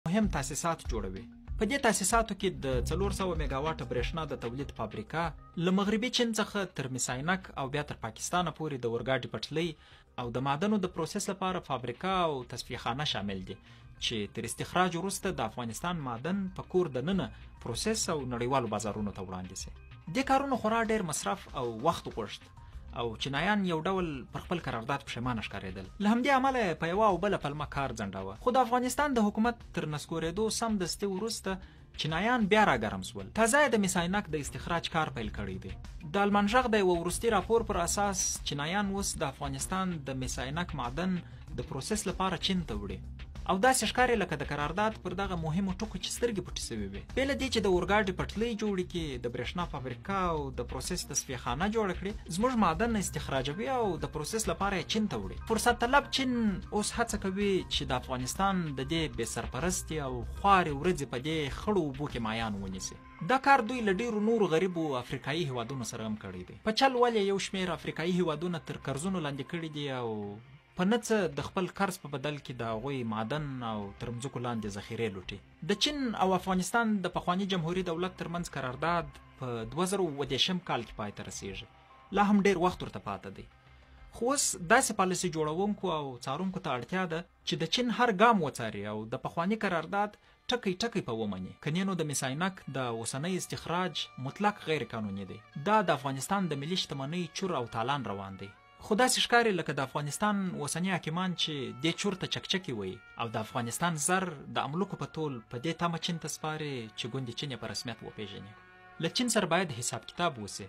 مهم تاسیسات جوړوي. په دې تاسیساتو کې د 400 میګاواټه برېښنا د تولید فابریکه، له مغربي چین څخه تر میساینک او بیا تر پاکستانه پورې د اورګاډي پټلۍ او د معدنو د پروسس لپاره فابریکه او تصفیه خانه شامل دي چې تر استخراج وروسته د افغانستان معدن په کور دننه پروسس او نړیوالو بازارونو ته وړاندې شي. دې کارونو خورا ډېر مصرف او وخت غوښت او چینایان یو ډول پر خپل قرارداد پښیمانه ښکارېدل. له همدې امله یې په یوه او بله پلمه کار ځنډاوه. خو د افغانستان د حکومت تر نسکورېدو سمدستي وروسته چینایان بیا راګرم شول. تازه یې د میساینک د استخراج کار پیل کړی دی. د المان غږ د یوه وروستي راپور پر اساس چینایان اوس د افغانستان د میساینک معدن د پروسس لپاره چین ته وړي او داسې ښکاري لکه د قرارداد پر دغه مهمو ټکو چې سترګې پټې شوې وي. بې له دې چې د اورګاډي پټلۍ جوړې کړي، د برېښنا فابریکه او د پروسس تصفیه خانه جوړه کړي، زموږ معدن استخراجوي او د پروسس لپاره یې چین ته وړي. فرصت طلب چین اوس هڅه کوي چې د افغانستان د دې بې سرپرستې او خوارې ورځې په دې خړو اوبو کې مایان ونیسي. دا کار دوی له ډېرو نورو غریبو افریقایي هېوادونو سره هم کړی دی. په چل ول یې یو شمېر افریقایي هېوادونه تر قرضونو لاندې کړي دي او په نه څه د خپل قرض په بدل کې د هغوی معدن او تر مځکو لاندې ذخیرې لوټي. د چین او افغانستان د پخواني جمهوري دولت ترمنځ قرارداد په 2037 کال کې پای ته رسېږي. لا هم ډېر وخت ورته پاته دی. خو اوس داسې پالیسي جوړونکو او څارونکو ته اړتیا ده چې د چین هر ګام وڅاري او د پخواني قرارداد ټکی ټکی په ومني. کنې نو د میساینک د اوسنی استخراج مطلق غیر قانوني دی. دا د افغانستان د ملي شتمنۍ چور او تالان روان دی. خو داسې ښکاري لکه د افغانستان اوسني حاکمان چې دې چور ته چکچکې وایي او د افغانستان زر د املوکو په تول په دې تمه چین ته سپاري چې ګوندې چین یې په رسمیت وپېژني. له چین سره باید حساب کتاب وشي.